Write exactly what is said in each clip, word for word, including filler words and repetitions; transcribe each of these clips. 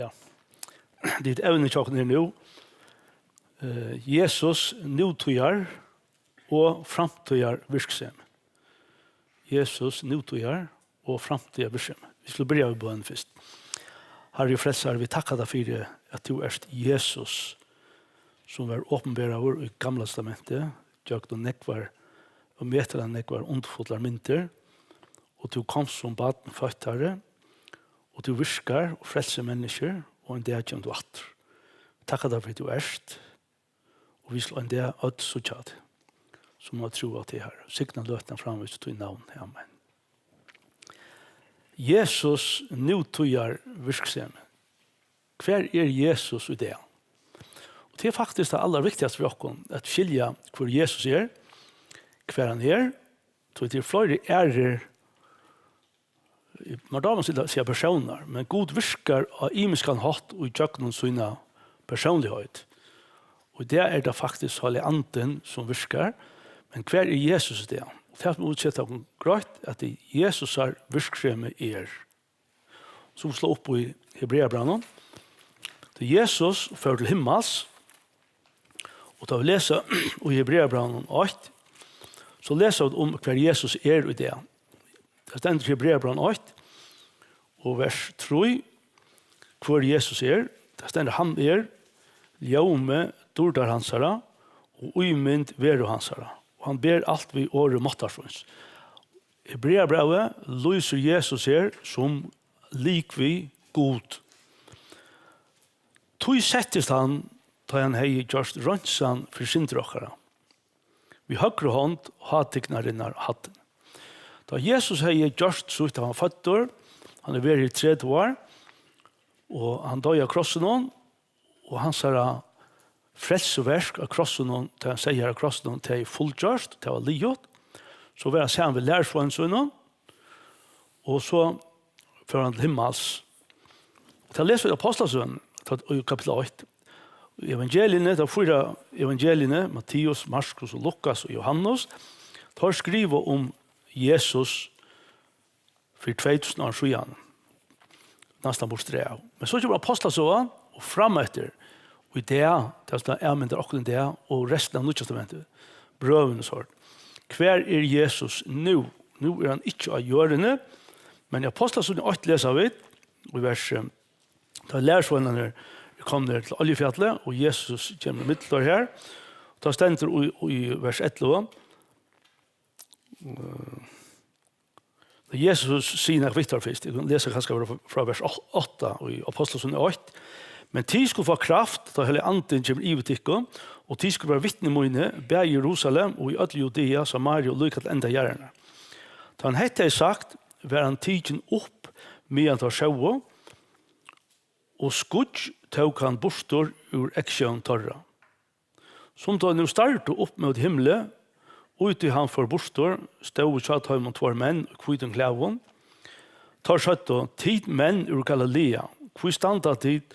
Ja. Tað er eitt evni hjá okkum her nú. Eh, Jesus nútíðar og framtíðar virksemi. Jesus nútíðar og framtíðar virksemi. Vit skulu byrja við bøn fyrst. Harri og Frelsari, vit takka tær fyri, at tú ert Jesus, sum var opinberaður í Gamla Testamenti, gjøgnum nógvar og metaliga nógvar undurfullar myndir, og tú komst sum barn, føtt, Harri, og tú virkar og frelsir menniskju, og ein dag kemur tú aftur. Takka tær fyri, at tú ert, og vit skulu ein dag øll síggja teg, sum hava trúð á teg, Harri. Signa løtuna framvegis í tínum navni. Amen. Jesus nútíðar virksemi. Hvar er Jesus í dag? Og tað er faktiskt tað allarviktigasta fyri okkum, at skilja, hvør Jesus er, hvar hann er, tí tað eru fleiri aðrir, man dámar at siga persónar, men Gud virkar á ymiskan hátt í gjøgnum sína persónligheit. Og í dag er tað faktiskt Heilagi Andin, sum virkar, men hvar er Jesus í dag? Og tað sum vit seta okkum greitt, at Jesusar virksemi er. So vit slá upp í Hebreabrævinum. Tá Jesus fór til himmals, og tá vit lesa í Hebreabrævinum eitt, so lesa vit um, hvar Jesus er í dag. Tað stendur í Hebreabrævinum eitt og vers trý, hvør Jesus er. Tað stendur, hann er ljómi dýrdar hansara og ímynd veru hansara, og hann ber alt við orði máttar síns. Hebreabrævið lýsir Jesus her sum lik við Gud. Tí settist hann, tá hann hevði gjørt reinsan fyri syndir okkara, við høgru hond hátignarinnar hæddarnar. Tá Jesus hevði gjørt sítt, hann var føddur, hann hevur verið her í tretivu ár, og hann doyði á krossinum, og hansara frelsuverk á krossinum, tá hann segði her á krossinum, tað er fullgjørt, tað var liðugt, so var hann saman við lærisveinum sínum, og so fór hann til himmals. Og tað lesa vit í Apostlasøguni, tá, í kapittul eitt. Í evangeliini, tað eru fýra evangeliini, Matteus, Markus og Lukas og Johannes, teir skriva um Jesus fyri tvey túsund árum síðan, næstan burtur av. Men so kemur Apostlasøgan og fram eftir, og í dag, tað er, avmyndar okkum í dag, og restina av Nýggja Testamenti, brøvini, so. Hvar er Jesus nú? Nú er hann ikki á jørðini, men í Apostlasøguni eitt lesa vit, í vers, eh, tá lærisveinarnir eru komnir til Oljufjallið, og Jesus kemur í millum teirra her, tá stendur í, í vers ellivu, eh, Jesus sigur nakað við teir fyrst. Eg kann lesa kanska frá, frá vers átta í Apostlasøguni eitt. "Men tit skulu fáa kraft, tá Heilagi Andin kemur yvir tykkum, og tit skulu vera vitni míni, bæði í Jerusalem og í øllum Judea, Samaria og líka til enda jarðarinnar." Tá hann hetta hevði sagt, var hann tikin upp, meðan teir sóu, og skýggj tók hann burtur úr eygsjón teirra. Sum teir nú stardu upp móti himli, í tí hann fór burtur, stóðu hjá teimum tveir menn í hvítum klæðum. Teir søgdu: "Tit menn úr Galilea, hví standa tit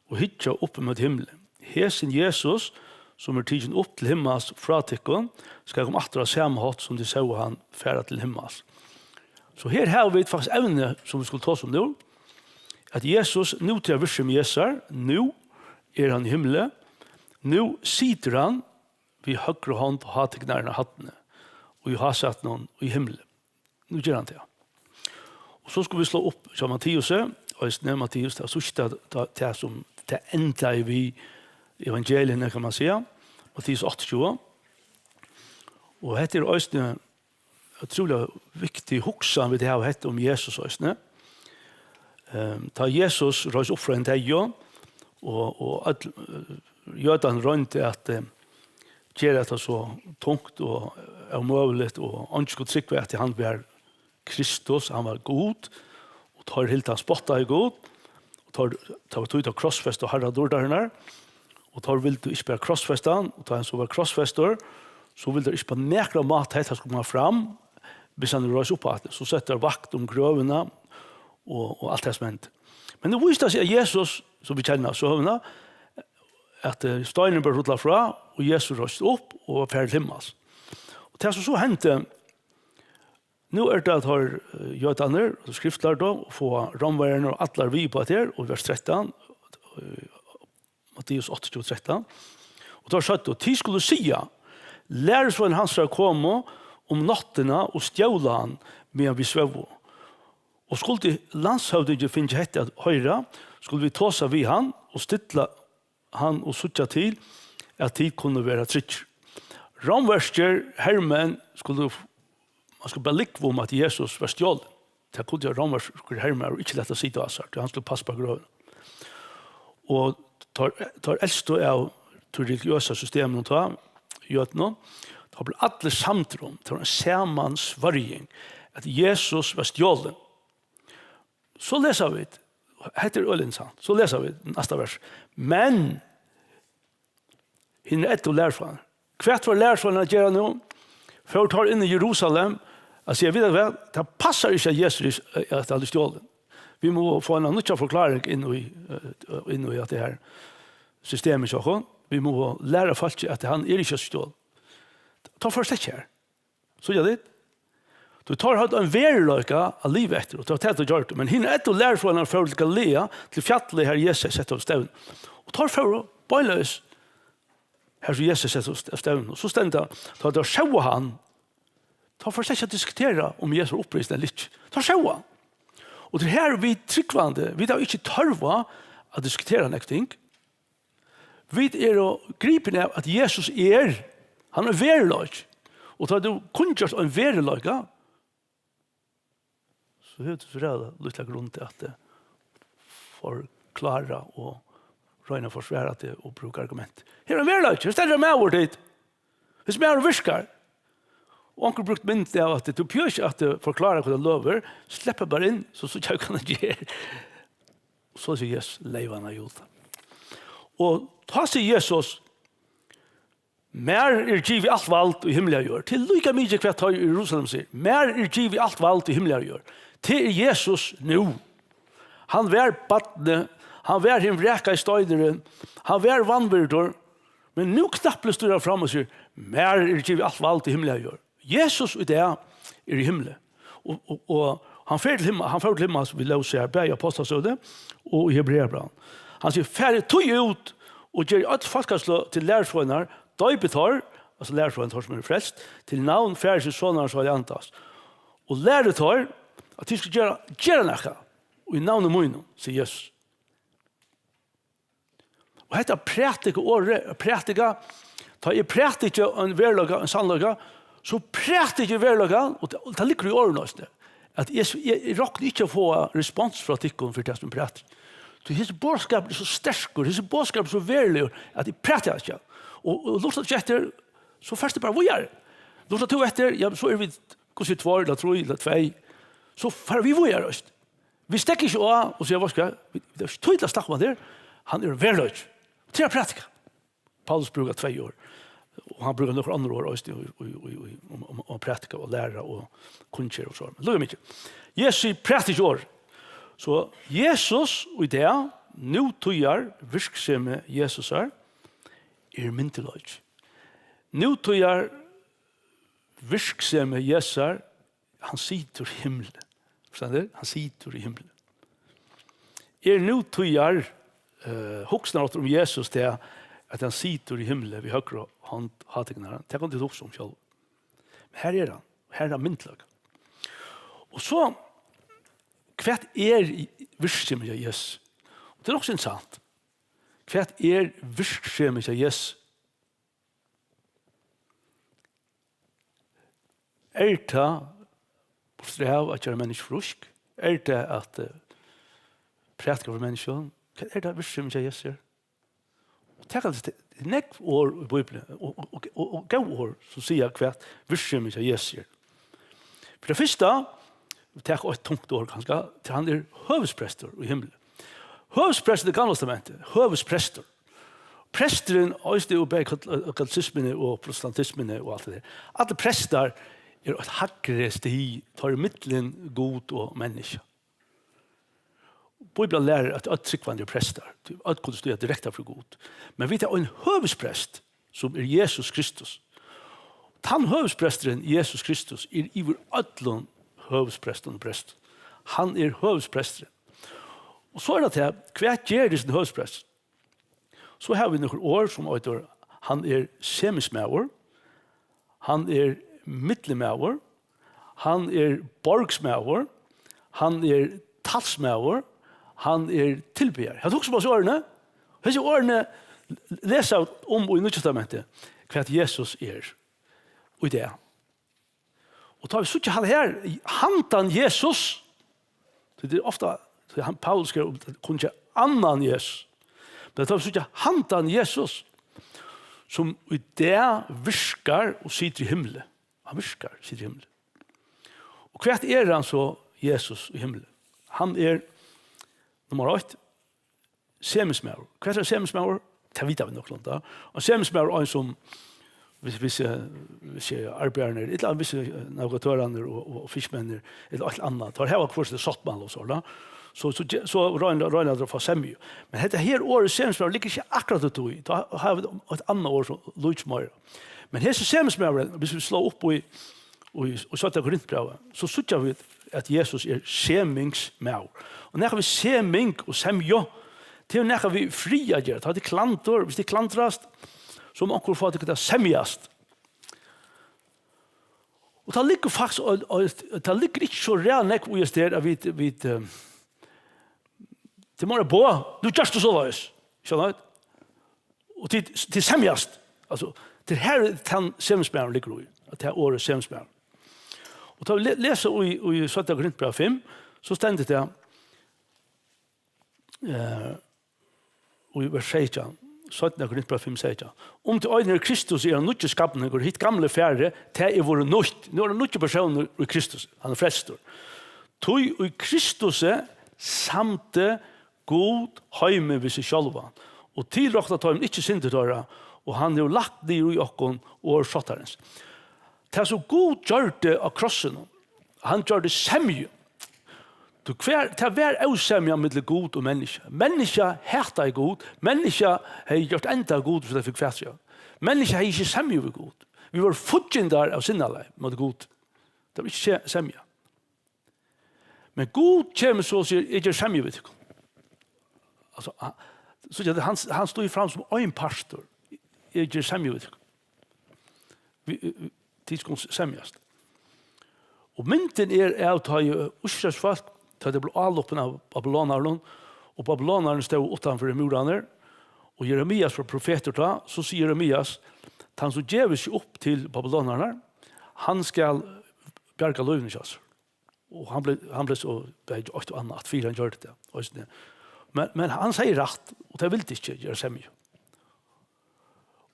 og hyggja upp móti himli? Hesin Jesus, sum er tikin upp til himmals frá tykkum, skal koma aftur á sama hátt, sum tit sóu hann fara til himmals." So her hava vit faktiskt evni, sum vit skulu tosa um nú, at Jesus, nú til at virksemi Jesusar, nú er hann í himli, nú situr hann við høgru hond hátignarinnar hæddarnar, og í hásætinum í himli. Nú ger hann tað. Og so skulu vit slá upp hjá Matteus, eisini Matteus, tað síðsta, tað, tað sum, tað endaði við evangeliini, kann man siga. Matteus áttaogtjúgu. Og hetta er eisini ótrúliga viktig hugsan, vit hava hetta um Jesus eisini. Ehm, tá Jesus reis upp frá hinum deyðu, og, og øll, eh, jødarnir royndu at, eh, gera hetta so tungt og ómøguligt, og eingin skuldi trúgva, at hann var Kristus, hann var Gud, og teir hildu, hann spottaði Gud, og teir, tað var tíð til at krossfesta Harra dýrdarinnar, og teir vildu ikki bara krossfesta hann, og tá hann so var krossfestur, so vildu teir ikki á nakran máta, hetta skuldi koma fram, hvis hann reis upp aftur. So settu teir vakt um grøvina og, og alt tað sum hendi. Men nú vísti tað seg, at Jesus, sum vit kenna søguna, at, eh, steinurin bleiv rullaður frá, og Jesus reis upp og var farin til himmals. Og tað sum so hendi, nú er tað, at teir, eh, jødarnir, og skriftlærdu, og fáa rómverjarnir og allar við upp á tað her, og í vers trettan, eh, Matteus áttaogtjúgu trettan. Og teir søgdu: Tit skulu siga: Lærisveinir hansara komu um náttina og stjóla hann, meðan vit svóvu. Og skuldi landshøvdingin fingið hetta at hoyra, skuldu vit tosa við hann og stilla hann og síggja til, at tit kunnu vera tryggir. Rómverskir hermenn skuldu, man skuldi bara lúgva um, at Jesus var stjólin. Tað kundi ein rómverskur hermaður ikki lata sita á sær, tí hann skuldi passa upp á grøvina. Og teir, teir elstu av tí religiøsa systeminum tá, jødunum, tá blivu allir samdir um, tað var ein samansvørjing, at Jesus var stjólin. So lesa vit, hetta er øgiliga interessant, so lesa vit næsta vers. Men hinir ellivu lærisveinarnir, hvat fóru lærisveinarnir at gera nú? Fóru teir inn í Jerusalem at siga: Vita tit hvat, tað passar ikki, at Jesus er, at hann er stjólin. Vit mugu fáa eina nýggja forkláring inn í, eh, inn í hatta her systemið hjá okkum. Vit mugu læra fólki, at hann er ikki stjólin. Teir fóru slett ikki har. Síggja tit? Tí teir høvdu ein veruleika at liva eftir, og tað var tað, teir gjørdu. Men hinir ellivu lærisveinarnir fóru til Galilea, til fjallið, har Jesus setti upp stevnu. Og teir fóru beinleiðis, har sum Jesus setti upp stevnu. Og so stendur, tá teir sóu hann, teir fóru slett ikki at diskutera, um Jesus var upprisin ella ikki. Teir sóu hann. Og tað er her, vit trúgvandi, vit hava ikki tørv á at diskutera nakað ting. Vit eru gripin av, at Jesus er, hann er veruleiki. Og tá tú kunngjørt ein veruleika, so hevur tú so ræðuliga lítla grund at, eh, forklára og royna at forsvara teg og brúka argument. Her er ein veruleiki, her stendur ein maður, tit. Hesin maðurin virkar. Og onkur brúkti myndina av, at tú behøvir ikki at, eh, forklára, hvat hann lovar, slepp bara inn, so síggja vit, hvat hann ger. So sigur Jesus: Leyv hann at gjalda. Og tá sigur Jesus: Mær er givið alt vald í himli og jørð. Tað er líka mikið, hvat teir í Jerusalem siga: Mær er givið alt vald í himli og jørð. Tað er Jesus nú. Hann var barnið, hann var hin vrakaði steinurin, hann var vanvirdur, men nú knappliga stígur hann fram og sigur: Mær er givið alt vald í himli og jørð. Jesus í dag er í himli. Og, og, og hann fer til himma-, hann fór til himmals, vit lósu har, bæði í Ápostlasøguni og í Hebrearabrævinum. Hann sigur: Farið tí út og gerið øll fólkasløg til lærisveinar, doypið teir, altso lærisveinar, teir sum eru frelst, til navn Faðirsins, Sonarins og Heilaga Andans. Og lærið teir, at tit skulu gera, gera nakað í navni mínum, sigur Jesus. Og hetta prædika orðið, prædika, tá eg prædiki ein veruleika, ein sannleika, so prædiki eg veruleikan, og tað, og tað liggur í orðinum eisini, at eg, eg, eg rokni ikki at fáa respons frá tykkum fyri tað sum eg prædiki. Tí hesin boðskapurin er so sterkur, hesin boðskapurin er so veruligur, at eg prædiki hann ikki. Og, og lurtar tú ikki eftir, so fert tú bara víðari. Lurtar tú eftir, ja, so eru vit, hvussu er, tveir ella trý ella tvey, so fara vit víðari eisini. Vit steðga ikki á og siga: Veitst tú hvat, vit, vit hava ikki tíð til at snakka um hatta her. Hann er veruleiki. Tað er at prædika. Paulus brúkar tvey orð, og hann brúkar nøkur onnur orð eisini í, í, í, í, um, um, um at prædika og læra og kunngera og so. Men lukka mikið. Jesus sigur: Prædikið orð. So Jesus í dag, nútíðar virksemi Jesusar er myndugleiki. Nútíðar virksemi Jesusar, hann situr í himli. Forstår du? Hann situr í himli. Er nútíðar, eh, hugsanarháttur um Jesus tað, at hann situr í himli við høgru hond hátignar? Tað kann tú hugsa um sjálv. Men her er hann. Her er hann myndugleiki. Og so, hvat er í-, virksemi hjá Jesus? Og tað er nokk so interessant. Hvat er virksemi hjá Jesus? Er tað burturav at gera menniskju frísk? Er tað at, eh, prædika fyri menniskjum? Hvat er tað virksemi hjá Jesus er? Og taka tað, tað er nógv orð í Bíbliuni, og, og, og, og, og góð orð, sum siga, hvat virksemi hjá Jesus er. Fyri tað fyrsta, vit taka eitt tungt orð kanska, tí hann er høvuðsprestur í himli. Høvuðsprestur í Gamla Testamenti, høvuðsprestur. Presturin, eisini í bæði kat-, katolisismuni og protestantismuni og alt tað har. Allir prestar eru eitt hægri stig, teir eru millum Gud og menniskja. Bíblian lærir, at øll trúgvandi eru prestar. Øll kunnu stíga direkta fyri Gud. Men vit hava ein høvuðsprest, sum er Jesus Kristus. Tann høvuðspresturin, Jesus Kristus, er yvir øllum høvuðsprestum og prestum. Hann er høvuðspresturin. Og so er tað tað, hvat ger hesin høvuðsprestur? So hava vit nøkur orð sum eitur, hann er semismaður, hann er millimaður, hann er borgsmaður, hann er talsmaður, hann er tilbiðari. Hevur tú hugsað um hesi orðini? Hesi orðini lesa um í Nýggja Testamenti, hvat Jesus er í dag. Og tá vit síggja hann her, handan Jesus, tí tað er ofta, tí hann, Paulus skrivar um, kunnu ikki annan Jesus. Men tá vit síggja handan Jesus, sum í dag virkar og situr í himli. Hann virkar, situr í himli. Og hvat er hann so, Jesus í himli? Hann er, nummar eitt, semismaður. Hvat er semismaður? Tað vita vit nokk um tað. Og semismaður er ein sum, hvis, hvis, eh, hvis, eh, arbeiðarnir, ella hvis, eh, navigatørarnir og, og, og fiskmenninir, ella alt annað. Teir hava hvør sín sáttmála og so, da. So, so, so royna, royna at fáa semju. Men hetta her orðið semismaður liggur ikki akkurát út í. Tá hava vit eitt annað orð sum líkist meira. Men hesin semismaðurin, hvis vit slá upp í, í, í seinna Korintbrævi, so síggja vit, at Jesus er semingsmaður. Og nakað við seming og semja, tað er nakað við frið at gera. Tá tað er klandur, hvis tað klandrast, so má onkur fáa tykkum at semjast. Og tað liggur faktiskt, og, og, tað liggur ikki so ræðuliga nógv í hesum her, at vit, vit, eh, tað má vera boð, nú gert tú soleiðis. Skilja vit? Og tit, tit semjast. Altso, tað er her tann semismaðurin liggur í, at tað er orðið semismaður. Og tá vit le-, lesa í, í seinna Korintbræv fimm, so stendur tað, eh, í vers seytjan, seinna Korintbræv fimm seytjan: Um tí ein er í Kristus, er hann nýggjur skapningur, hitt gamla er farið, tað er vorðið nýtt. Nú er hann nýggjur persónur í Kristus, hann er frelstur. Tí í Kristusi samdi Gud heimin við seg sjálvan, og tilroknaði teimum ikki syndir teirra, og hann hevur lagt niður í okkum orð sáttarins. Tað, sum Gud gjørdi á krossinum, hann gjørdi semju. Tú, hvar, tað var ósemja millum Gud og menniskja. Menniskja hataði Gud, menniskja hevði gjørt enda av Gud, so tað fekk fatur á. Menniskja hevði ikki semju við Gud. Vit vóru fíggindar av sinnalagi móti Gud. Tað var ikki se-, semja. Men Gud kemur so og sigur: Eg geri semju við tykkum. Altso, hann, so hann, hann stígur fram sum ein partur. Eg geri semju við tykkum. Vit, vit, tit skulu semjast. Og myndin er av, tá ið Ísraels fólk, tá tey blivu álopin av babylonarunum, og babylonararnir stóðu uttanfyri múrarnar, og Jeremias var profetur tá, so sigur Jeremias: Tann sum gevur seg upp til babylonararnar, hann skal bjarga lívinum hjá sær. Og hann bleiv, hann bleiv so, bleiv eitt og annað, at fyri hann gjørdi tað, eisini. Men, men hann segði rætt, og tey vildu ikki gera semju.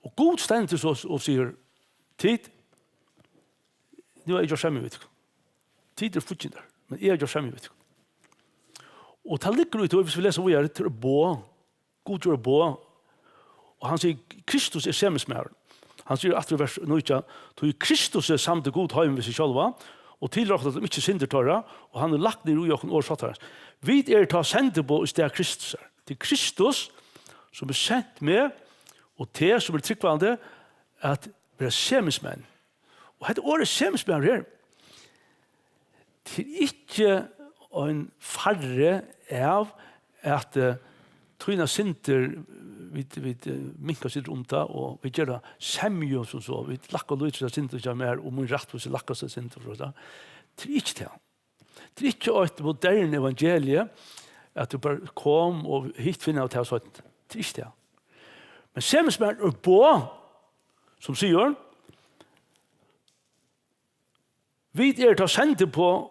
Og Gud stendur so og sigur: Tit, nú havi eg gjørt semju við tykkum. Tit eru fíggindar, men eg havi gjørt semju við tykkum. Og tað liggur í tí, hvis vit lesa víðari, til boð. Gud gjør boð. Og hann sigur, Kristus er semismaðurin. Hann sigur aftur í vers nítjan: Tí í Kristusi samdi Gud heimin við seg sjálvan, og tilroknaði teimum ikki syndir teirra, og hann hevur lagt niður í okkum orð sáttarins. Vit eru tá sendiboð í stað Kristusar. Tað er Kristus, sum hevur sent meg og teg, sum eru trúgvandi, at vera semismenn. Og hetta orðið semismaður her, tað er ikki ein farri av at, eh, tínar syndir, vit, vit, eh, minka seg um tað, og vit gera semju sum so, vit lækka lítið av syndir hjá mær, og mín rættvísi lækkar seg syndir frá tað. Tað er ikki tað. Tað er ikki eitt modernt evangelie, at tú bara kom og hitt finna av tað seinni. Tað er ikki tað. Men semismaður er boð, sum sigur, vit eru tá sendiboð,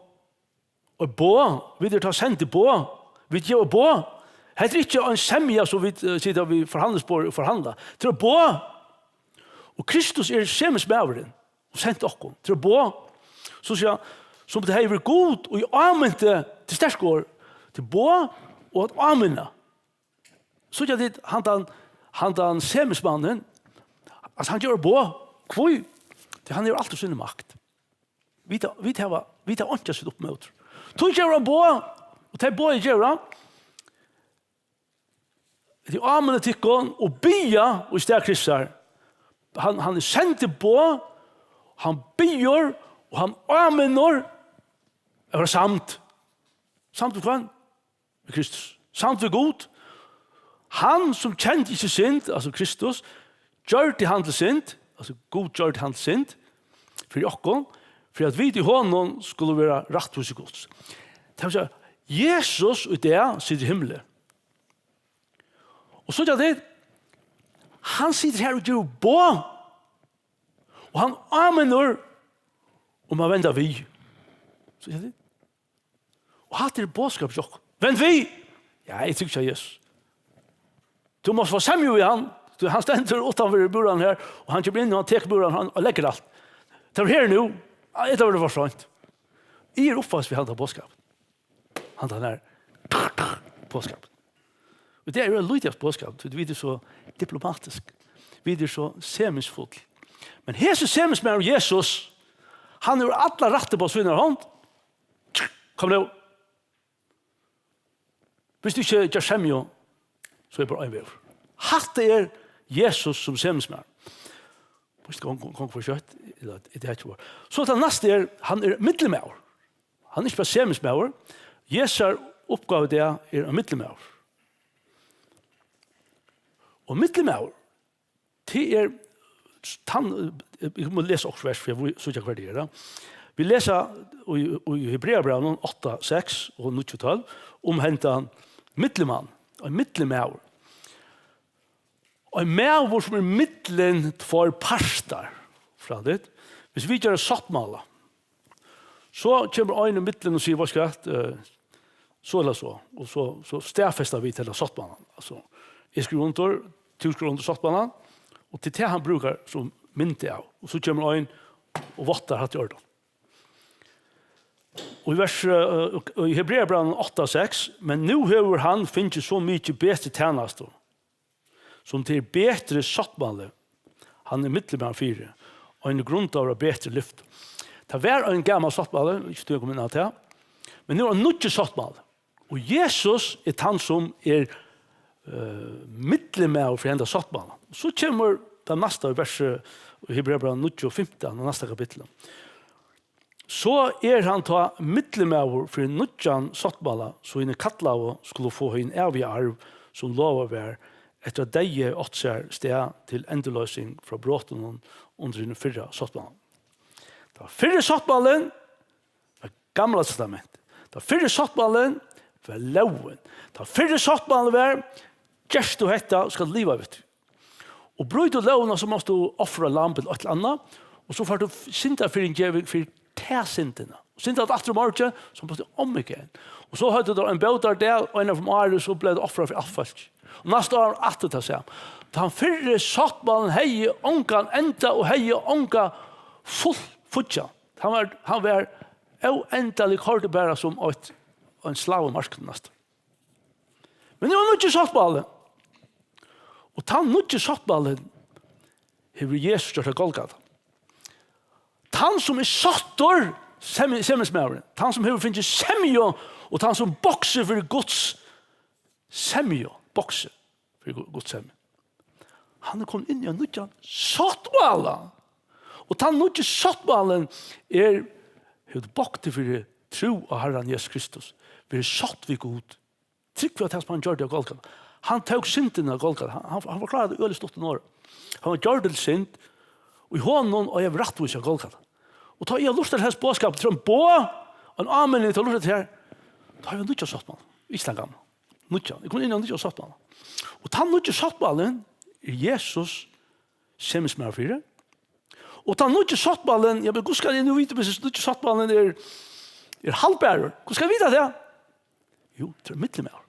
og boð, vit eru tá sendiboð, vit geva boð. Hetta er ikki ein semja, sum vit, eh, sita við forhandlingsborðið og forhandla. Tað er boð. Og Kristus er semismaðurin og sent okkum. Tað er boð. So siga, sum tað hevði verið Gud, og áminti til sterk orð, til boð og at áminna. Síggja tit handan, handan semismannin, at hann gevur boð, hví? Tí hann hevur alt í síni makt. Vit, vit hava, vit hava einki at seta upp móti. Tí gevur hann boð, og tey boðini gevur hann. Tey áminna tykkum og biðja í stað Kristusar. Hann, hann er sendiboð, hann biður og hann áminnir at vera samd. Samd við hvønn? Við Kristus. Samd við Gud. Hann, sum kendi ikki synd, altso Kristus, gjørdi hann til synd, altso Gud gjørdi hann til synd, fyri okkum, fyri at vit í honum skulu vera rættvísi Guds. Tað vil siga, Jesus í dag situr í himli. Og so er tað, hann situr her og gevur boð, og hann áminnir um at venda við. So er tað. Og hatta er boðskapið hjá okkum. Vend við! Ja, eg trúgvi ikki á Jesus. Tú mást fáa semju við hann. Tú, hann stendur uttanfyri búran her, og hann kemur inn, og hann tekur búran, hann, og leggur alt. Tað er her nú. Ja, tað verður for seint. Eg eri uppvaksin við handa boðskap. Handa her boðskap. Og tað er jú lítið av boðskap, tí vit eru so diplomatisk. Vit eru so seminsfull. Men hesin seminsmaður Jesus, hann hevur allar rættir á sínari hond. Kom nú. Viss tú ikki gert semju, so er bara ein vegur. Hatta er Jesus sum seminsmaður. Víst, gong, gong, gong for skjótt, ella, er tað ikki var. So tað næsta er, hann er millummaður. Hann er ikki bara seminsmaður. Jesu uppgáva í dag er ein millummaður. Og millummaður, tað er, tann, eg má lesa okkurt vers, fyri eg síggja hvar tað er, ja. Vit lesa í, í Hebreabrævinum átta seks og níggju tólv um hendan millummann, ein millummaður. Ein maður sum er millum tveir partar, frá tí. Viss vit gera sáttmála, so kemur ein í millum og sigur, veitst tú hvat, eh, so ella so, og so, so staðfesta vit henda sáttmálan. Altso, eg skrivi undir, tú skrivar undir sáttmálan, og tað er tað hann brúkar sum mynd av. Og so kemur ein og váttar, hatta er í ordan. Og í vers, eh, í Hebreabrævinum átta seks, men nú hevur hann fingið so mikið betri tænastu, sum tað er betri sáttmáli, hann er millummaður fyri, og ein grundaður av betri lyftu. Tað var ein gamal sáttmáli, ikki tí eg kom inn á tað, men nú er ein nýggjur sáttmáli. Og Jesus er tann, sum er, eh, millummaður fyri henda sáttmála. So kemur tað næsta í versi í Hebreabrævinum níggju og fimtan, og næsta kapittul. So er hann tá millummaður fyri nýggjan sáttmála, so hinir kallaðu skulu fáa hin æviga arv, sum lovað var, eftir at deyði átti sær stað til endurloysing frá brotunum undir hinum fyrra sáttmálanum. Tann fyrri sáttmálin var Gamla Testamentið. Tann fyrri sáttmálin var lógin. Tann fyrri sáttmálin var, gert tú hetta, skalt liva við tí. Og brýtur lógina, so mást tú ofra lamb ella eitt ella annað, og so fært tú syndafyrigeving fyri ta syndina. Og syndar tú aftur í morgin, so mást tú um again. Og so høvdu teir ein bótardag, og ein ferð um árið, so bleiv tað ofrað fyri alt fólk. Og næsta ár aftur tað sama. Tann fyrri sáttmálin hevði ongan enda og hevði onga full-, fíggjan. Hann var, hann var óendaligur, koyrdi bara sum eitt, ein slágur á marknum næstan. Men nú er nýggi sáttmáli. Og tann nýggi sáttmálin hevur Jesus gjørt á Golgata. Tann sum er sáttur, sem-, seminsmaðurin, tann sum hevur fingið semju, og tann sum boksir fyri Guds semju, boksir fyri Gu-, Guds semju. Hann er komin inn í ein nýggjan sáttmála. Og tann nýggi sáttmálin er, hevur boktað fyri trú á Harran Jesus Kristus, verið sátt við Gud. Trúgv á tað sum hann gjørdi á Golgata. Hann tók syndina á Golgata. Hann, hann, hann forklárar tað í øgiliga stuttum orðum. Hann var gjørdur til synd, og í honum eiga vit rættvísi á Golgata. Og tá eg havi lurtað til hesa boðskapin, trúgv á boð, ein áminning, tá eg lurtað til her, tá havi eg nýggjan sáttmála. Ikki tann gamla. Nýggjan. Eg kom inn í nýggjan sáttmála. Og tann nýggi sáttmálin er Jesus seminsmaður fyri. Og tann nýggi sáttmálin, ja, men hvussu skal eg nú vita, hvis nýggi sáttmálin er, er haldbærur? Hvussu skal eg vita tað? Jú, tað er millummaður.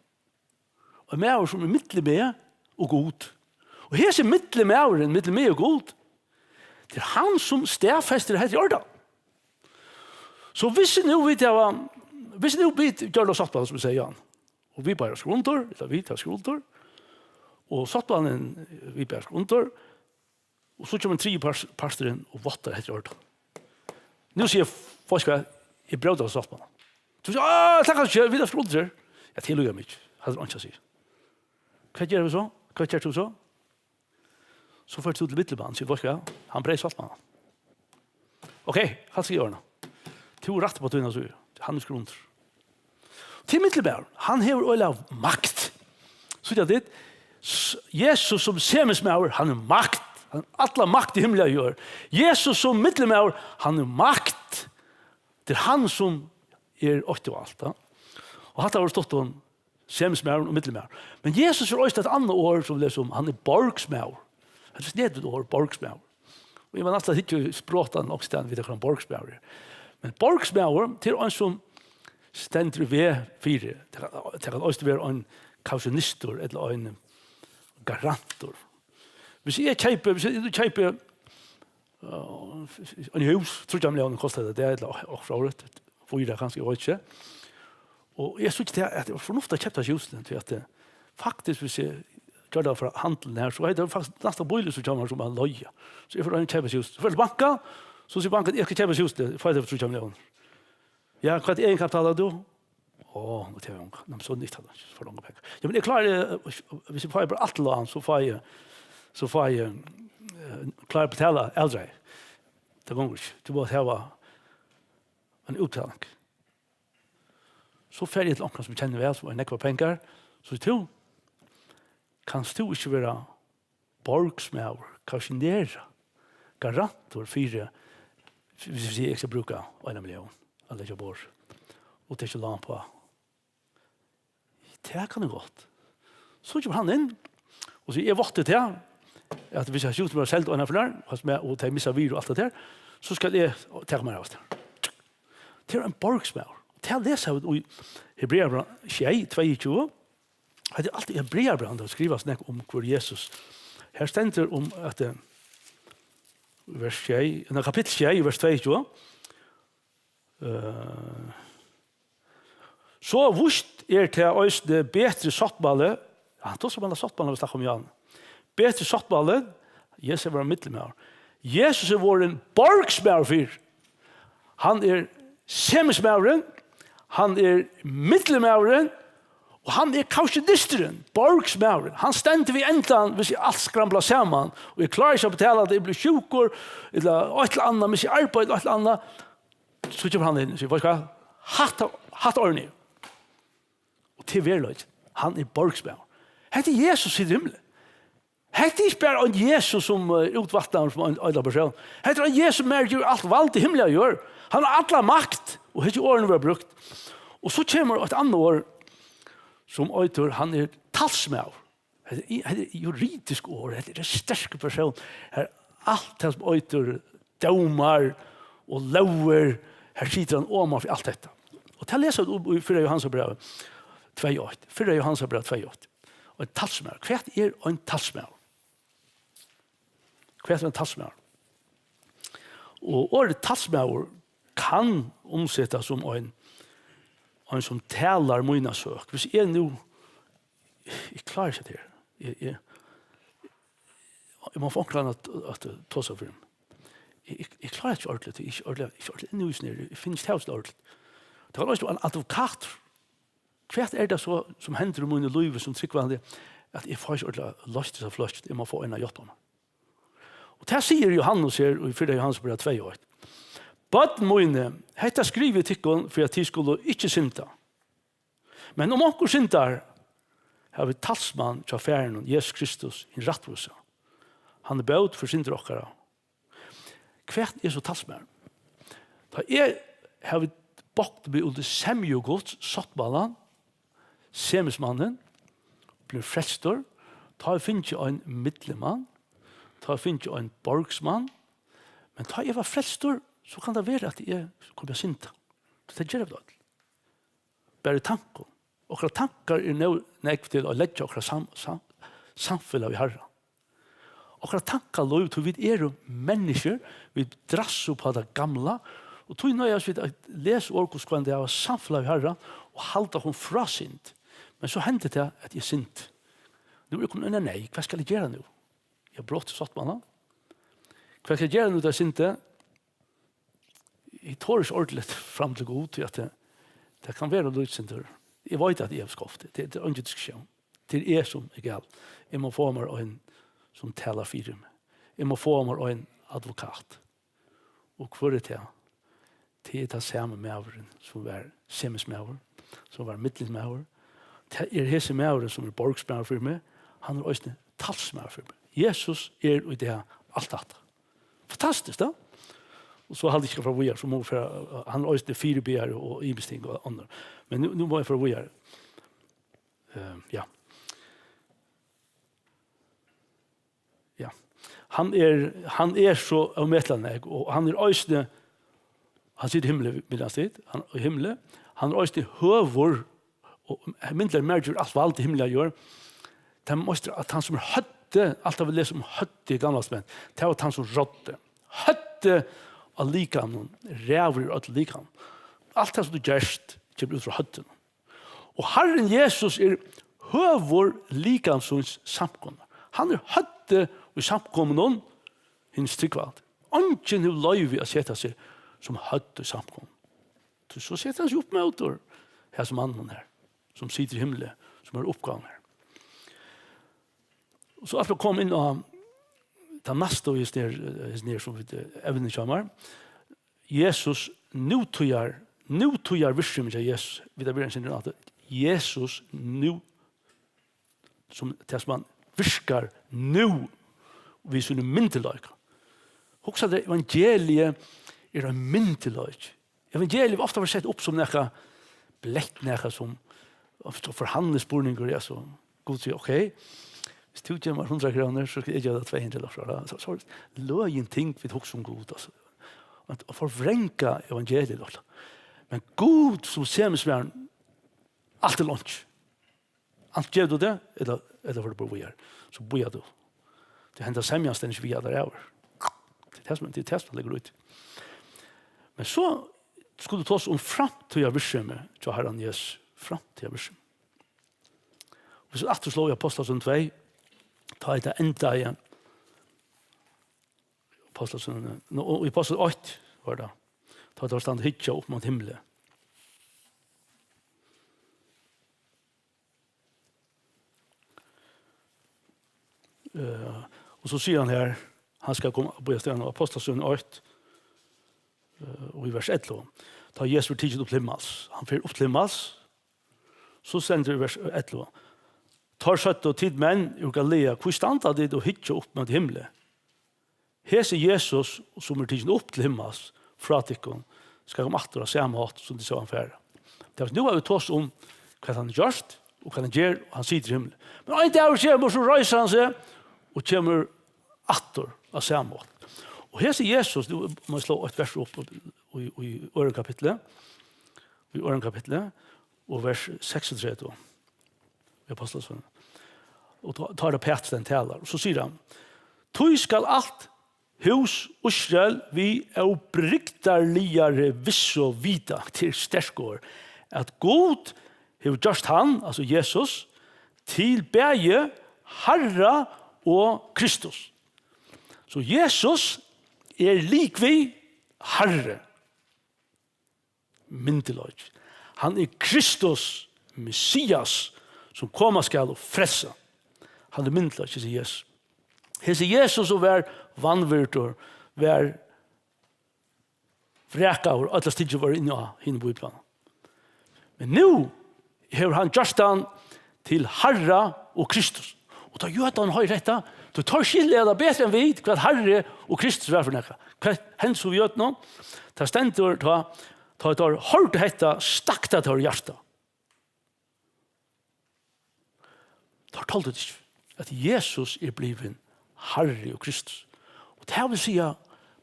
Ein maður sum er millum meg og Gud. Og hesin millummaðurin, millum meg og Gud, tað er hann sum staðfestir, hetta er í ordan. So hvis nú vit hava, hvis nú vit gjørdu sáttmála, sum eg sigi, Jan, og vit báðir skriva undir, ella vit hava skrivað undir, og sáttmálin, vit báðir skriva undir, og so kemur ein triði pars-, parturin og váttar, hetta er í ordan. Nú sigi eg, veitst tú hvat, eg brót hasa sáttmálan. Tú sigur, á, tað kann ikki, vit hava skrivað undir. Ja, tað lýgur meg ikki. Hatta er einki at siga. Hvat gera vit so? Hvat gert tú so? So fert tú til millummannin, sigur, veitst tú hvat, hann breyt sáttmálan. Ok, hann skal ordna. Tú hevur rætt á tíni síðu. Hann er skrivaður undir. Til millummaðurin, hann hevur øgiliga makt. Síggja tit, Jesus sum semjismaður, hann er makt. Hann hevur alla makt í himli og jørð. Jesus sum millummaður, hann er makt. Tað er hann sum er eitt og alt. Ja? Og hatta var stutt um semjismaðurin og millummaðurin. Men Jesus er eisini eitt annað orð sum lesur um, hann er borgsmaður. Tað er snedigt orð, borgsmaður. Og eg var næstan ikki sprotan nokk stað við tað borgsmaður. Men borgsmaður, tað er ein sum stendur í veg fyri. Tað kann, tað kann eisini vera ein kausjonistur ella ein garantur. Hvis eg keypi, hvis eg keypi uh, ein hús, tríggjar milliónir kostar tað, tað er ella okkurt frá fýra kanska, eg veit ikki. Og eg síggi til at tað var fornuftigt at keypa hesi húsini, tí at eh, faktiskt, hvis eg gjørdi tað frá handlinum her, so er tað faktiskt næsta bílig sum kemur sum at leiga. So eg fór at keypa hesi hús. So fór eg til bankan, so sigur bankan, eg skal keypa hesi hús, fái tað fyri tríggjar milliónir. Ja, hvat er egenkapitalan, tú? Ó, nú tað er ung. Nei, men so nýtt hann, for langar pengar. Ja, men eg klári, eh, hvis eg fái bara alt lán, so fái eg, so fái eg, eh, klári betala aldri. Tað gongur ikki. Tú mást hava ein útbetaling. So fer eg til onkran sum eg kenni væl, sum hevur nógvar pengar. So tú, kanst tú ikki vera borgsmaður, kausjonera, garantur fyri, hvis eg skal brúka eina millión at leggja á borð, og tað er ikki lán uppá. Tað kann eg gott. So kemur hann inn, og sigur, eg vátti tað, at hvis eg húsini verða seld eina ferð, og tey missa virði og alt tað har, so skal eg taka mær av tað. Tað er ein borgsmaður. Tað lesa vit í Hebrearabrævinum sjey, tveyogtjúgu. Hetta er alt í Hebrearabrævinum, tað skrivast nógv um hvør Jesus. Her stendur um at eh, vers sjey, nei, kapittul sjey, vers tveyogtjúgu. Eh, so víst er tað eisini betri sáttmáli, ja, hann tosar um annan sáttmála, vit snakka um Johan. Betri sáttmáli, Jesus er vorðin millummaður. Jesus er vorðin borgsmaður fyri. Hann er semjismaðurin, hann er millummaðurin, og hann er kausjonisturin, borgsmaðurin. Hann stendur við endan, hvis eg alt skramblar saman, og eg klári ikki at betala tað, eg blívi sjúkur, ella eitt ella annað, missi arbeiðið, ella eitt ella annað. So kemur hann inn og sigur, veitst tú hvat? Hatta, hatta ordni eg. Og tað er veruleikin. Hann er borgsmaður. Hetta er Jesus í himli. Hetta er ikki bara ein Jesus sum eh, útvatnar sum ein, ein persón. Hetta er ein Jesus sum gevur alt vald í himli og jørð. Hann hevur alla makt, og hesi orðini verða brúkt. Og so kemur eitt annað orð sum eitur, hann er talsmaður. Hetta er, hetta er juridisk orð, hetta er ein sterkur persón. Her alt tað sum eitur dómar og lógir, her situr hann oman fyri alt hetta. Og tað lesa vit í fyrra Jóhannesarbrævi tvey eitt. Fyrra Jóhannesarbræv tvey eitt. Og ein talsmaður. Hvat er ein talsmaður? Hvat er ein talsmaður? Og orðið talsmaður kann umsetast sum ein, ein sum talar mína søk. Hvis eg nú, eg klári ikki hetta her. Eg, eg, eg má fáa onkran at, at tosa fyri meg. Eg, eg, eg klári ikki ordentligt, eg er ikki ordentligt, ikki ordentligt inn í húsini her. Eg finn ikki tað ordentligt. Tað kann eisini vera ein advokatur. Hvat er tað so, sum hendir í mínum lívi sum trúgvandi, at eg fái ikki ordentliga loyst hesa fløsku, eg má fáa ein at hjálpa mær. Og tað sigur Jóhannes her í fyrra Jóhannesarbrævi tvey eitt. Børn míni, hetta skrivi eg tykkum, fyri at tit skulu ikki synda. Men um onkur syndar, hava vit talsmann hjá Faðirinum, Jesus Kristus, hin rættvísa. Hann er bót fyri syndir okkara. Hvat er so talsmaðurin? Tá eg havi bogt meg undir semju Guds, sáttmálan, semjismannin, blivin frelstur, tá eg fingi ein millimann, tá eg fingi ein borgsmann, men tá eg var frelstur, so kann tað vera, at eg komi at synda. Tað gera vit øll. Bara í tankum. Okkara tankar eru nóg nógv til at leggja okkara sam, sam, samfelag við Harran. Okkara tankalív, tí vit eru menniskjur, vit drassa upp á tað gamla, og tí noyðast vit at lesa orð Guds hvønn dag, hava samfelag við Harran og halda okkum frá synd. Men so hendir tað, at eg syndi. Nú er eg komin í eina neyð, hvat skal eg gera nú? Eg havi brotið sáttmálan. Hvat skal eg gera nú, tá eg syndi? Eg tori ikki ordentligt fram til Gud, tí at tað, tað kann vera lítið sindur. Eg veit, at eg havi skeivt. Tað, tað er eingin diskusjón. Tað er eg, sum er galin. Eg má fáa mær ein, sum talar fyri meg. Eg má fáa mær ein advokat. Og hvør er tað? Tað er tann sami maðurin, sum var semjismaður, sum var millummaður. Tað er hesin maðurin, sum er borgsmaður fyri meg. Hann er eisini talsmaður fyri meg. Jesus er í dag alt hatta. Fantastiskt, da. Og so haldi eg ikki frá víðari, so má fara, hann er eisini fyribyrjari og ymiskt ting og annar. Men nú, nú má eg fara víðari. Ehm, ja. Ja. Hann er, hann er so ómetaliga nógv, og hann er eisini, hann situr í himli, vil hann sitt, hann er í himli, hann er eisini høgur, og myndiliga merkir alt vald í himli og jørð. Tað meistar at hann sum er høvdið, alt tað vit lesa um høvdið í Gamla Testamentinum, tað var hann sum ráddi. Høvdið á likamum, ræður yvir øllum likamum. Alt tað sum tú gert, kemur út frá høvdinum. Og Harrin Jesus er høvur likamsins samkomuna. Hann er høvdið í samkomunum, hins trúgvandi. Eingin hevur loyvi at seta seg sum høvd í samkomunum. Tí so setir hann seg upp móti hasum manninum her, sum situr í himli, sum hevur uppgávuna her. Og so aftur at koma inn á tað næsta, og hesin her, hesin her sum vit, eh, evnið hjá mær. Jesus, nútíðar, nútíðar virksemi hjá Jesus. Vit hava verið ein sindur inn á tað. Jesus nú, sum tað sum hann virkar nú við sínum myndugleika. Hugsa tær, evangeliið er ein myndugleiki. Evangeliið er ofta verið sett upp sum nakað bleytt, nakað sum, ofta forhandlingsspurningur, ja, so Gud sigur, ok, viss tú gevur mær hundrað krónur, so skal eg geva tær tvey hundrað dollarar. So, so løgin ting vit hugsa um Gud, altso. At forvranga evangeliið, altso. Men Gud sum semir, alt er longt. Antin gevur tú tað, ella, ella fert tú bara víðari. So bíðar tú. Tí henda semjan stendur ikki við allar ævir. Tað er tað sum, tað er tað sum liggur út. Men so skulu vit tosa um framtíðarvirksemi hjá Harranum Jesusi. Framtíðarvirksemi. Viss vit aftur sláa í Ápostlasøguni tvey, tá er tað enda í Ápostlasøguni, nú, og í Ápostlasøguni eitt var tað. Tá teir standa og hyggja upp móti himli. Eh, og so sigur hann her, hann skal koma, bíða, stað, Ápostlasøguni eitt, eh, og í vers ellivu. Tá Jesus verður tikin upp til himmals, hann fer upp til himmals, so stendur í vers ellivu. Teir søgdu, tit menn úr Galilea, hví standa tit og hyggja upp móti himli? Hesi Jesus, sum er tikin upp til himmals frá tykkum, skal koma aftur á sama hátt, sum tit sóu hann fara. Tað er, nú hava vit tosað um, hvat hann hevur gjørt, og hvat hann ger, og hann situr í himli. Men ein dagur kemur, so reisir hann seg, og kemur aftur á sama hátt. Og hesi Jesus, nú má eg slá eitt vers upp í, í, í øðrum kapitli, í øðrum kapitli, og vers seksogtretivu. Í Ápostlasøguni. Og tá, tá er tað Pætur, hann talar. Og so sigur hann, tí skal alt hús Ísrael við óbrigdarligari vissu vita, til sterk orð, at Gud hevur gjørt hann, altso Jesus, til bæði Harra og Kristus. So Jesus er líkvið Harri. Myndugleiki. Hann er Kristus, Messias, sum koma skal og frelsa. Hann er myndugleiki, sigur Jesus. Hesi Jesus, sum var vanvirdur, var vrakaður, øll at stikki var inni á hinum bíbliunum. Men nú hevur hann gjørt hann til Harra og Kristus. Og tá jødarnir hoyra hetta, tá teir skilja tað betur enn vit, hvat Harri og Kristus var fyri nakað. Hvat hendi so við jødarnar? Tað stendur, tá, tá teir hoyrdu hetta, stakk tað teir í hjartað. Teir toldu tað ikki, at Jesus er blivin Harri og Kristus. Og tað vil siga,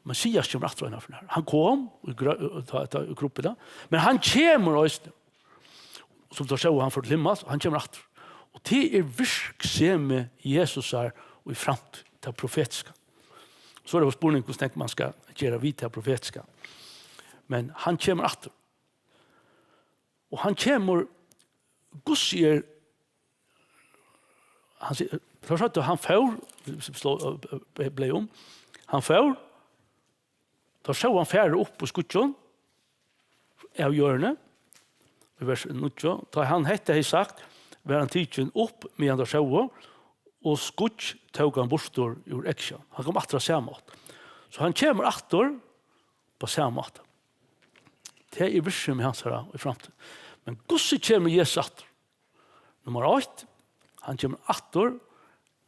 Messias kemur aftur eina ferð. Hann kom í grø-, tá, tá, í krybbu, men hann kemur eisini. Sum teir sóu, hann fór til himmals, og hann kemur aftur. Og tað er virksemi Jesusar í framtíð, tað profetiska. So er tað spurning, hvussu nógv man skal gera við tað profetiska. Men hann kemur aftur. Og hann kemur, Gud sigur, hann sigur, teir søgdu, hann fór, slå, eh, eh, bleiv um, hann fór, teir sóu hann fara upp í skýggjum av jørðini, í vers níggju, tá hann hetta hevði sagt, var hann tikin upp, meðan teir sóu, og skýggj tók hann burtur úr eygsjón. Hann kom aftur á sama hátt. So hann kemur aftur á sama máta. Tað er virksemi hansara í framtíð. Men hvussu kemur Jesus aftur? Nummar eitt, hann kemur aftur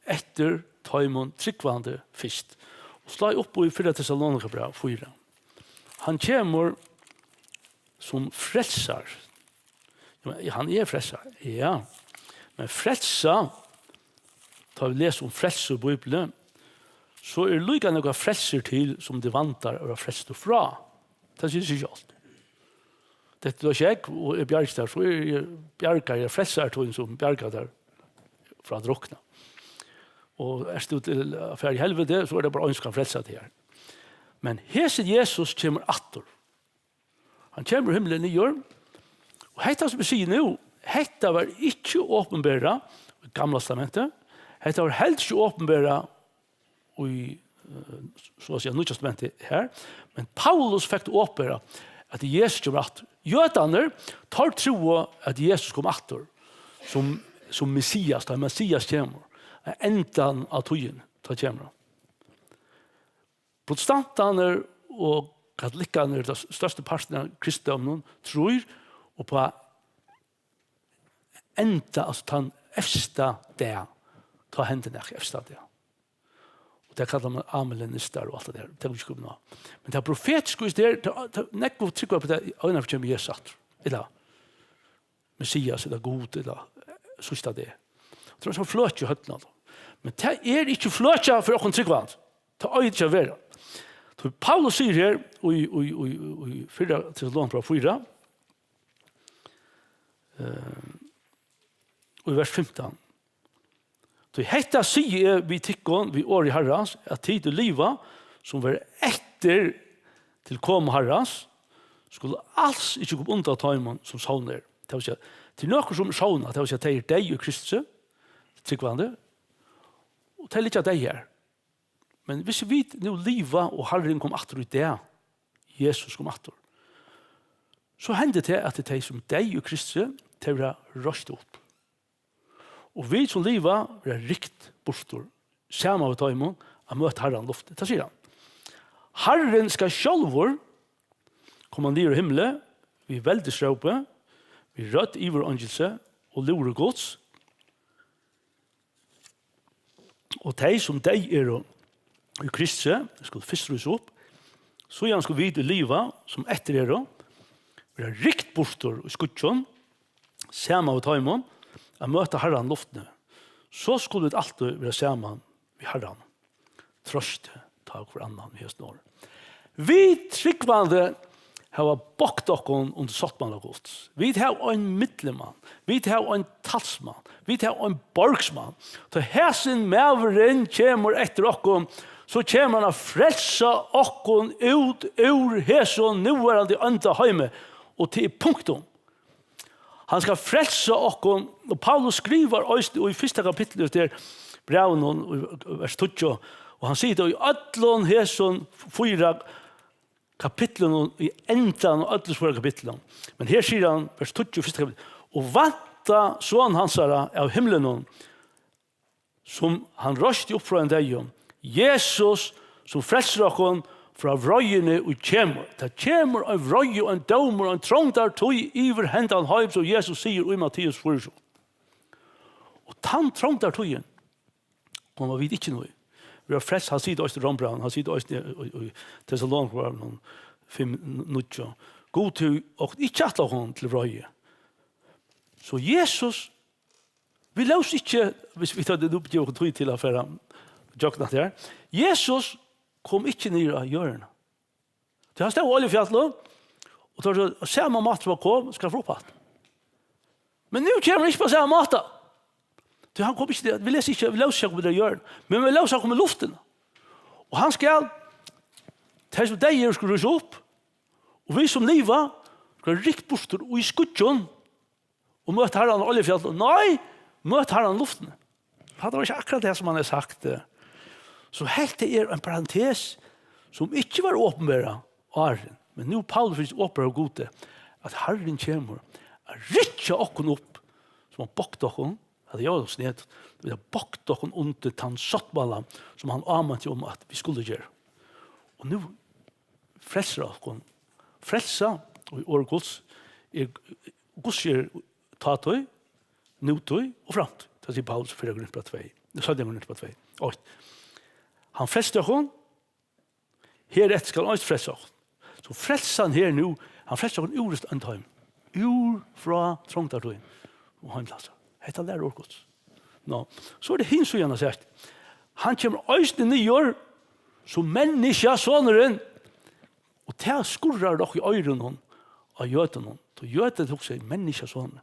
eftir teimum trúgvandi fyrst. Og slá upp í fyrra Tessalonikabræv fýra. Hann kemur sum frelsar. Ja, men hann er frelsar, ja. Men frelsa, tá vit lesa um frelsu í Bíbliuni, so er líka nógvar frelsur til, sum tað vandar at vera frelstur frá. Tað sigur seg sjálvt. Dettur tú á sjógv og ert bjargaður, so ert tú bjargaður, frelsaður, tú sum bjargar tær frá at drukna. Og ert tú til at fara í helviti, so er tað bara ein sum kann frelsa teg her. Men hesin Jesus kemur aftur. Hann kemur úr himli niður. Og hetta sum eg sigi nú, hetta var ikki opinberað í Gamla Testamenti. Hetta var heldur ikki opinberað í, eh, so at siga, Nýggja Testamenti her. Men Paulus fekk tað opinberað at Jesus kemur aftur. Jødarnir, teir trúðu at Jesus kom aftur sum, sum Messias, tá Messias kemur. At endan av tíðini, tá kemur hann. Protestantarnir og katolikkarnir, tann størsti parturin av kristindóminum, trýr upp á enda, altso tann evsta dag, tá hendir nakað evsta dag. Og tað kallar man amillennistar og alt tað har, tað vil eg ikki koma inn á. Men tað profetiska í tí, tað, tað, nógv trúgva á tað, áðrenn kemur Jesus aftur. Ella Messias, ella Gud, ella síðsta dag. Tað er sum fløkja í høvdinum á teimum. Men tað er ikki fløkja fyri okkum trúgvandi. Tað eigur ikki at vera. Tí Paulus sigur her í, í, í, í fyrra Tessalonikabræv fýra, eh, og í vers fimtan. Tí hetta sigi eg við tykkum við orði Harrans, at tit, ið liva, sum verða eftir til komu Harrans, skulu als ikki koma undan teimum, sum sovnað er. Tað vil siga, til nøkur sum er sovnað, tað vil siga, tey eru deyð í Kristi, trúgvandi, og tey liggja deyð her. Men hvis vit nú liva, og Harrin kom aftur í dag, Jesus kom aftur, so hendir tað, at tey sum deyð í Kristi, tey verða reist upp. Og vit sum liva, verða rykt burtur, saman við teimum, at møta Harran í lufti. Tað sigur hann. Harrin skal sjálvur koma niður á himli við veldisrópi, við rødd yvireingilsi og lúðri Guds. Og tey, sum deyð eru í Kristi, skulu fyrst rísa upp. Síðan skulu vit, ið liva, sum eftir eru, verða rykt burtur í skýggjum, saman við teimum, at møta Harran í luftini. So skulu vit altíð vera saman við Harran. Troystið tá hvør annan í hesum orði. Vit trúgvandi hava bogt okkum undir sáttmála Guds. Vit hava ein millimann. Vit hava ein talsmann. Vit hava ein borgsmann. Tá hesin maðurin kemur eftir okkum, so kemur hann at frelsa okkum út úr hesum núverandi ónda heimi. Og tað er punktum. Hann skal frelsa okkum, og Paulus skrivar eisini í fyrsta kapitli í brævinum, í vers tíggju, og hann sigur tað í øllum hesum fýra kapitlunum, í endan av øllum fýra kapitlunum. Men her sigur hann, vers tíggju í fyrsta kapitli, og vænta son hansara av himlinum, sum hann reisti upp frá hinum deyðu, Jesus, sum frelsir okkum frá vreiðini, ið kemur. Tað kemur ein vreiði, ein dómur, ein trongdartíð yvir hendan heim, sum Jesus sigur í Matteus fýraogtjúgu. Og tann trongdartíðin koma vit ikki nú í. Vit eru frelst, hann sigur eisini í Rómbrævinum, hann sigur eisini í, í, í Tessalonikabrævinum fimm níggju. Gud hevur okkum ikki ætlað okkum til vreiði. So Jesus, vit lósu ikki, hvis vit høvdu nú givið okkum tíð til at fara gjøgnum hatta her. Jesus kom ikki niður á jørðina. Tí hann stóð á Oljufjallinum, og tá á sama máta sum hann kom, skal hann fara upp aftur. Men nú kemur hann ikki á sama máta. Tí hann kom ikki niður, vit lósu ikki, vit lósu ikki hann koma niður á jørðina. Men vit lósu hann koma í luftina. Og hann skal, tey sum deyðu eru, skulu rísa upp, og vit sum liva, skulu rykt burtur í skýggjum, og møta Harran á Oljufjalli. Nei, møta Harran í luftini. Hatta var ikki akkurát tað, sum hann hevði sagt, eh. So hetta er ein parentes, sum ikki var opinberað áðrenn. Men nú Paulus fekk opinberað av Gudi, at Harrin kemur at rykkja okkum upp, sum hann bogdi okkum, at tað var so snætt, vit hava bogt okkum undir tann sáttmála, sum hann áminti um, at vit skulu gera. Og nú frelsir okkum. Frelsa í orði Guds er, Guds er tátíð, nútíð og framtíð. Tað sigur Paulus í fyrra Korintbræv tvey. Nú seinni, minuttur upp á tvey. Eitt. Hann frelsti okkum. Her eftir skal hann eisini frelsa okkum. So frelsan her nú, hann frelsti okkum úr ein heim. Úr frá trongdartíð. Og heim til hansara. Hetta lærir orð Guds. Nå, so er tað hin síðan av seg. Hann kemur eisini niður sum menniskjasonurin. Og tað skurrar nokk í oyrunum á jødunum. Tí jødin hugsa, menniskjasonur.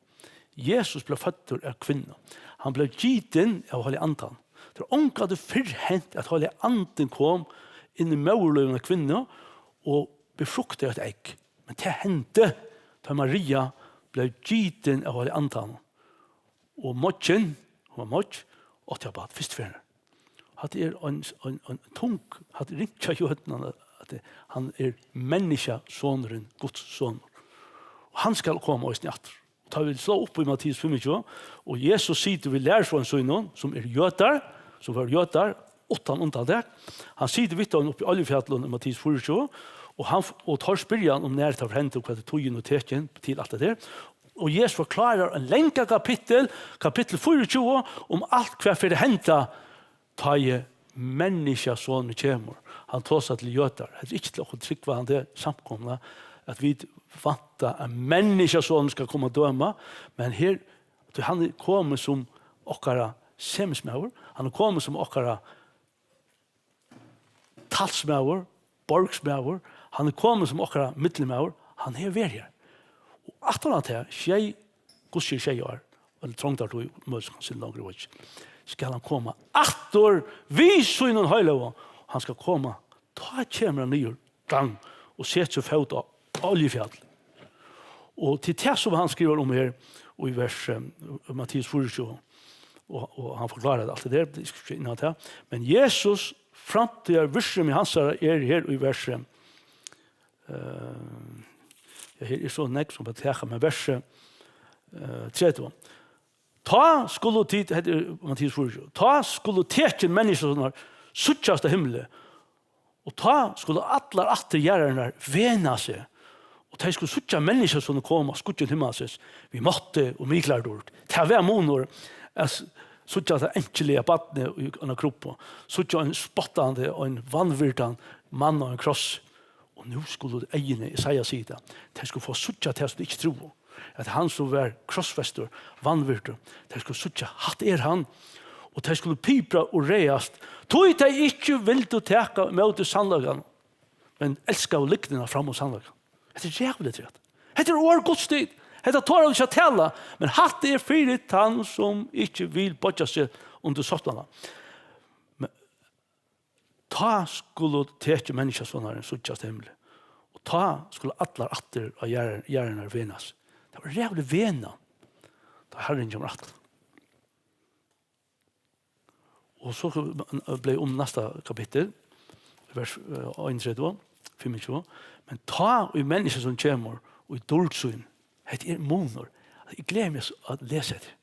Jesus bleiv føddur av kvinnu. Hann bleiv gitin av Heilaga Andanum. Tað er ongantíð fyrr hent, at Heilagi Andin kom inn í móðurlívinum á kvinnu og befruktaði eitt egg. Men tað hendi, tá Maria bleiv gitin av Heilaga Andanum. Og moyggin, hon var moyggj, átti hann barn fyrstu ferð. Hatta er ein, ein, ein tung, hatta er ringt hjá jødunum, at hann er menniskjasonurin, Guds sonur. Og hann skal koma eisini aftur. Og tá vit slá upp í Matteus fimmogtjúgu, og Jesus situr við lærisveinum sínum, sum eru jødar, sum vóru jødar, uttan undantak. Hann situr við teimum uppi á Oljufjallinum í Matteus fýraogtjúgu, og hann, og teir spyrja hann um nær tað var hent, og hvat er tíðin og tekin til alt hetta her. Og Jesus forklárar ein langan kapittul, kapittul fýraogtjúgu, um alt hvat fer at henda, tá ið menniskjasonurin kemur. Hann tosar til jødar. Hetta er ikki til okkum trúgvandi samkomuna, at vit vænta, at menniskjasonurin skal koma at døma, men her, tí hann er komin sum okkara semsmaður, hann er komin sum okkara talsmaður, borgsmaður, hann er komin sum okkara millummaður, hann hevur verið her. Og aftan á tað, sjey, Guds sjey ár, ella trongdartíð, møguliga kann sinna longri, eg veit ikki, skal hann koma aftur við sínum heilagu, hann skal koma, tá kemur hann niður, gang, og setir sín fót á Oljufjall. Og til tað sum hann skrivar um her, og í vers, eh, Matteus fýraogtjúgu, og, og hann forklárar alt tað har, eg skal ikki inn á tað. Men Jesus, framtíðarvirksemi hansara er her í versi, eh, ja, her er so nógv sum at taka, men versi, eh, tretivu. Tá skulu tit, hetta er Matteus fýraogtjúgu, tá skulu tekin menniskjasonur síggjast á himli, og tá skulu allar ættir jarðarinnar vena seg, og tey skulu síggja menniskjasonur koma á skýggjum himmalsins við mátti og mikilari dýrd. Tað var munur at s-, síggja tað einkiliga barnið í eina krubbu, síggja ein spottandi og ein vanvirdan mann á ein kross. Og nú skulu eyguni, Jesaja sigur tað, tey skulu fáa síggja tað sum tey ikki trúðu, at hann sum var krossfestur, vanvirdur, tey skulu síggja, hatta er hann, og tey skulu pipra og ræðast, tí tey ikki vildu taka ímóti sannleikanum, men elskaðu lygnina fram um sannleikan. Hetta er ræðuligt rætt. Hetta er orð Guds, tit. Hetta torir hann ikki at tala, men hatta er fyri tann sum ikki vil boyggja seg undir sáttmála. Men tá skulu tekin menniskjasonarin síggjast á himli, og tá skulu allar ættir á jarð-, jarðarinnar venast. Tað var ræðulig vena, tá Harrin kemur aftur. Og so bleiv um næsta kapittul, vers, eh, einogtretivu, fimmogtjúgu. Men tá ið menniskjasonurin kemur í dýrd síni, hetta er munur. Eg gleði meg so at lesa hetta.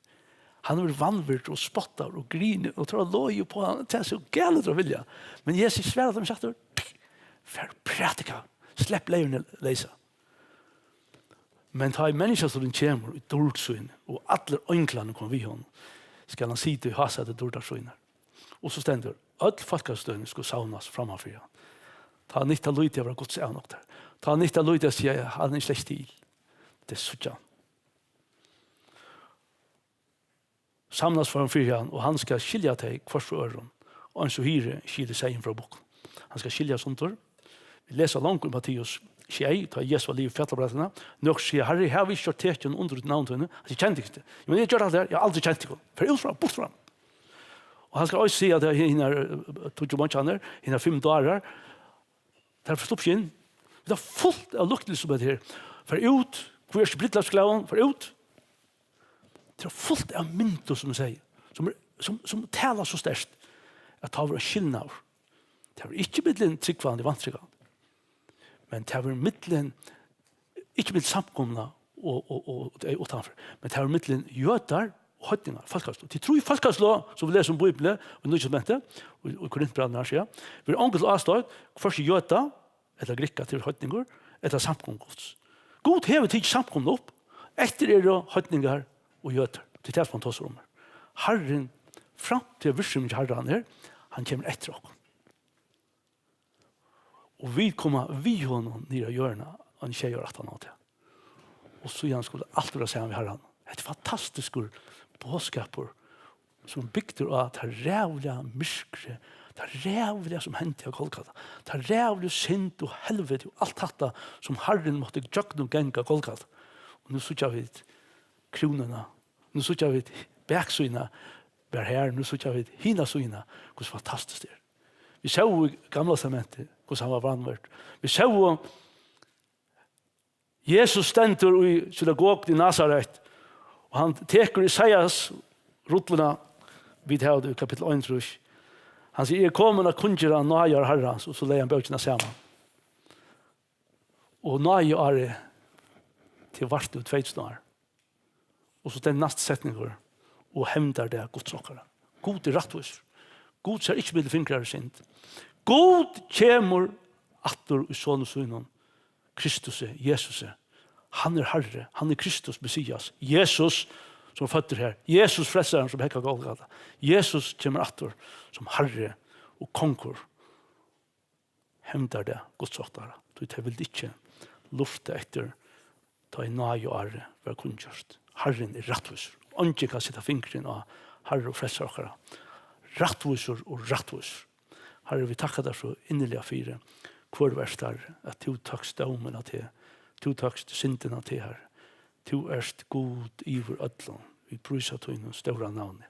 Hann verður vanvirdur og spottaður og grínir, og teir hava logið upp á hann, tað er so galið at vilja. Men Jesus svarar teimum aftur, far, prædika, slepp leyvini leysa. Men tá ið menniskjasonurin kemur í dýrd síni, og allir einglarnir koma við honum, skal hann sita í hásæti dýrdar sínar. Og so stendur, øll fólkasløgini skulu savnast framman fyri hann. Tá nyttar lítið at vera Guds avnoktaður. Tá nyttar lítið at siga, hann er slett til. Tað er síggjan. Samlast framman fyri hann, og hann skal skilja tey hvørt frá øðrum, og eins og hirði skilur seyðin frá bukk. Hann skal skilja sundur. Vit lesa longur í Matteus sjey, tá Jesus var liðugur fjallaprædikuna. Nøkur siga, Harri, hava vit ikki gjørt tekin og undur í navni tínum? Hann sigur, kendi tykkum ikki. Men eg gjørdi alt tað her, eg havi aldri kent tykkum. Fer út frá, burt frá. Og hann skal eisini siga at hinar, eh, tíggju mongirnar, hinar fimm dárar, tær fara at sleppa ikki inn. Vit hava fult av líknilsum sum hetta her. Far út, hví ert tú ikki brúdleypsglaður, far út. Tað er fult av myndum, sum eg sigi, sum er, sum, sum tala so sterkt, at tá verður ein skilnaður. Tað verður ikki millum trúgvandi og vantrúgvandi, men tað verður millum, ikki millum samkomuna og, og, og, og tey uttanfyri, men tað verður millum jødar og heidningar, fólkasløg. Tey trý fólkasløg, sum vit lesa um í Bíbliuni, í Nýggja Testamenti, og, og Korintbrævinum, siga, verður ongantíð ástoytt, hvørki jøda, ella grikka, tað er heidningur, ella samkomu Guds. Gud hevur tikið samkomuna upp, eftir eru heidningar og jødar. Tað er tað, sum hann tosar um her. Harrin Fram til at virksemi hjá Harranum er, hann kemur eftir okkum. Og vit koma við honum niður á jørðina, ein sjey ár aftan á tað. Og síðan skuldi alt vera saman við Harranum. Hetta er fantastiskur boðskapur, sum bygdur á tað ræðuliga myrkrið, tað ræðuliga, sum hendi á Golgata, tað ræðuliga synd og helviti og alt hatta, sum Harrin mátti gjøgnumganga á Golgata. Og nú síggja vit krúnuna, nú síggja vit baksíðuna, var her, nú síggja vit hina síðuna, hvussu fantastiskt tað er. Vit sóu í Gamla Testamenti, hvussu hann var vanvirdur. Vit sóu, Jesus stendur í synagogu í Nasaret, og hann tekur Esaias rulluna, vit hava tað í kapittul einogtrýss. Hann sigur, "Eg eri komin at kunngera náðir Harrans," og so legði hann bókina saman. Og náðiárið, tað vardi í tvey túsund ár. Og so stendur næsti setningur, "Og hevndardag Guds okkara." Gud er rættvísur. Gud sær ikki millum fingrar í synd. Gud kemur aftur í Soni sínum, Kristusi, Jesusi. Hann er Harri, hann er Kristus, Messias. Jesus, sum er føddur her. Jesus, frelsarin, sum hekk á Golgata. Jesus kemur aftur sum Harri og Kongur. Hevndardag Guds okkara, tí tey vildu ikki lurta eftir, tá ið náðiárið var kunngjørt. Harrin er rættvísur. Eingin kann seta fingurin á Harra og Frelsara okkara. Rættvísur og rættvísur. Harri, vit takka tær so inniliga fyri, hvør vert, Harri, at tú tókst dómin á teg, tú tókst syndina á teg, Harri. Tú ert Gud yvir øllum. Vit prísa tínum stóra navni.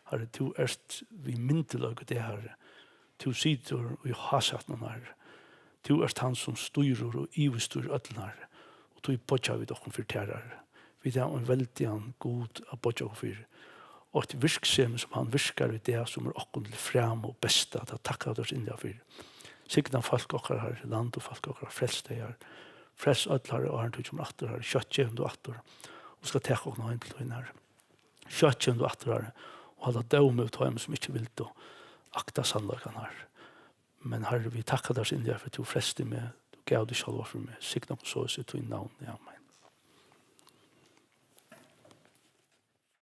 Harri, tú ert við myndugleika í dag, Harri. Tú situr í hásætinum, Harri. Tú ert hann, sum stýrir og yvirstýrir øllum, Harri. Og tí boyggja vit okkum fyri tær, Harri. Vit hava ein veldigan Gud at boyggja okkum fyri. Og eitt virksemi, sum hann virkar í dag, sum er okkum til frama og besta, tað takka vit tær inniliga fyri. Signa fólk okkara, Harri, land og fólk okkara, frels tey, Harri. Frels øll, Harri, áðrenn tú kemur aftur, Harri. Skjótt kemur tú aftur og skal taka okkum heim til tín, Harri. Skjótt kemur tú aftur, Harri, og halda dóm yvir teimum, sum ikki vildu akta sannleikan, Harri. Men, Harri, vit takka tær so inniliga fyri, at tú frelsti meg, tú gav teg sjálva fyri meg. Signa okkum soleiðis í tínum navni. Amen.